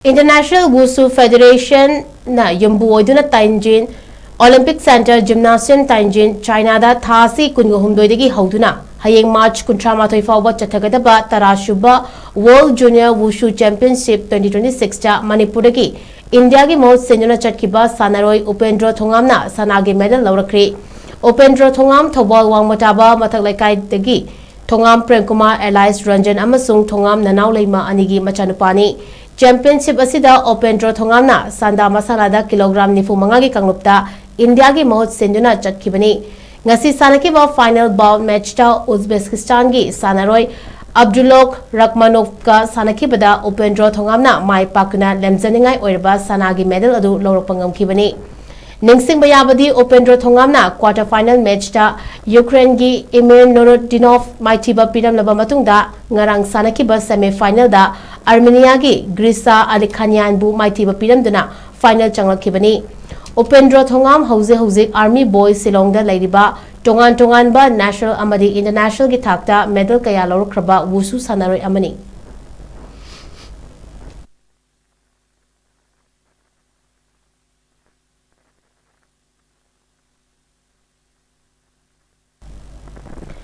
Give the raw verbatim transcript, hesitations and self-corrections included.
International Wushu Federation ꯅ ꯌꯨꯝꯕꯨ ꯑꯣꯏꯗꯨꯅ ꯇꯥꯏꯟꯖꯤꯟ Olympic Center Gymnasium ꯇꯥꯏꯟꯖꯤꯟ, ꯆꯥꯏꯅꯥꯗ ꯊꯥ ꯑꯁꯤ ꯀꯨꯟꯒ ꯍꯨꯝꯗꯣꯏꯗꯒꯤ ꯍꯧꯗꯨꯅ ꯍꯌꯦꯡ March ꯀꯨꯟꯊ꯭ꯔꯥ ꯃꯥꯊꯣꯏ ꯐꯥꯎꯕ ꯆꯠꯊꯒꯗꯕ ꯇꯔꯥ ꯁꯨꯕ World Junior Wushu Championship twenty twenty-six ꯇ ꯃꯅꯤꯄꯨꯔꯗꯒꯤ ꯏꯟꯗꯤꯌꯥꯒꯤ ꯃꯍꯨꯠ ꯁꯤꯟꯗꯨꯅ ꯆꯠꯈꯤꯕ ꯁꯥꯟꯅꯔꯣꯏ ꯎꯄꯦꯟꯗ꯭ꯔꯣ ꯊꯣꯉꯥꯝꯅ ꯁꯅꯥꯒꯤ medal ꯂꯧꯔꯛꯈ꯭ꯔꯦ꯫ ꯎꯄꯦꯟꯗ꯭ꯔꯣ ꯊꯣꯉꯥꯝ ꯊꯧꯕꯥꯜ ꯋꯥꯡꯃ ꯇꯥꯕ ꯃꯊꯛ ꯂꯩꯀꯥꯏꯗꯒꯤ ꯊꯣꯉꯥꯝ ꯄ꯭ꯔꯦꯝꯀꯨꯃꯥꯔ alias ꯔꯟꯖꯟ ꯑꯃꯁꯨꯡ ꯊꯣꯉꯥꯝ ꯅꯅꯥꯎ ꯂꯩꯃ ꯑꯅꯤꯒꯤ ꯃꯆꯥꯅꯨꯄꯥꯅꯤ꯫ Championship ꯑꯁꯤꯗ ꯎꯄꯦꯟꯗ꯭ꯔꯣ ꯊꯣꯉꯥꯝꯅ ꯁꯥꯟꯗꯥ ꯃꯁꯥꯂꯥꯗ ꯀꯤꯂꯣꯒ꯭ꯔꯥꯝ ꯅꯤꯐꯨ ꯃꯉꯥꯒꯤ ꯀꯥꯡꯂꯨꯞꯇ ꯏꯟꯗꯤꯌꯥꯒꯤ ꯃꯍꯨꯠ ꯁꯤꯟꯗꯨꯅ ꯆꯠꯈꯤꯕꯅꯤ꯫ ꯉꯁꯤ ꯁꯥꯟꯅꯈꯤꯕ final bout match ꯇ ꯎꯖꯕꯦꯀꯤꯁꯇꯥꯟꯒꯤ ꯁꯥꯟꯅꯔꯣꯏ ꯑꯕꯗꯨꯂꯣꯛ ꯔꯛꯃꯥꯅꯣꯚꯀ ꯁꯥꯟꯅꯈꯤꯕꯗ ꯎꯄꯦꯟꯗ꯭ꯔꯣ ꯊꯣꯉꯥꯝꯅ ꯃꯥꯏ ꯄꯥꯛꯇꯨꯅ ꯂꯦꯝꯖꯅꯤꯡꯉꯥꯏ ꯑꯣꯏꯔꯕ ꯁꯅꯥꯒꯤ medal ꯑꯗꯨ ꯂꯧꯔꯛꯄ ꯉꯝꯈꯤꯕꯅꯤ꯫ ꯅꯤꯡꯁꯤꯡꯕ ꯌꯥꯕꯗꯤ, ꯎꯄꯦꯟꯗ꯭ꯔꯣ ꯊꯣꯉꯥꯝꯅ quarter final match ꯇ ꯌꯨꯀ꯭ꯔꯦꯟꯒꯤ ꯏꯃꯤꯔ ꯅꯨꯔꯨꯗꯤꯅꯣꯚ ꯃꯥꯏꯊꯤꯕ ꯄꯤꯔꯝꯂꯕ ꯃꯇꯨꯡꯗ ꯉꯔꯥꯡ ꯁꯥꯟꯅꯈꯤꯕ semi final ꯗ ꯑꯥꯔꯃꯦꯅꯤꯌꯥꯒꯤ ꯒ꯭ꯔꯤꯁꯥ ꯑꯂꯤꯈꯥꯅꯤꯌꯥꯟꯕꯨ ꯃꯥꯏꯊꯤꯕ ꯄꯤꯔꯝꯗꯨꯅ final ꯆꯪꯂꯛꯈꯤꯕꯅꯤ꯫ ꯎꯄꯦꯟꯗ꯭ꯔꯣ ꯊꯣꯉꯥꯝ ꯍꯧꯖꯤꯛ ꯍꯧꯖꯤꯛ ꯑꯥꯔꯃꯤ ꯕꯣꯏ ꯁꯤꯂꯣꯡꯗ ꯂꯩꯔꯤꯕ ꯇꯣꯉꯥꯟ ꯇꯣꯉꯥꯟꯕ national ꯑꯃꯗꯤ international ꯒꯤ ꯊꯥꯛꯇ medal ꯀꯌꯥ ꯂꯧꯔꯛꯈ꯭ꯔꯕ ꯋꯨꯁꯨ ꯁꯥꯟꯅꯔꯣꯏ ꯑꯃꯅꯤ꯫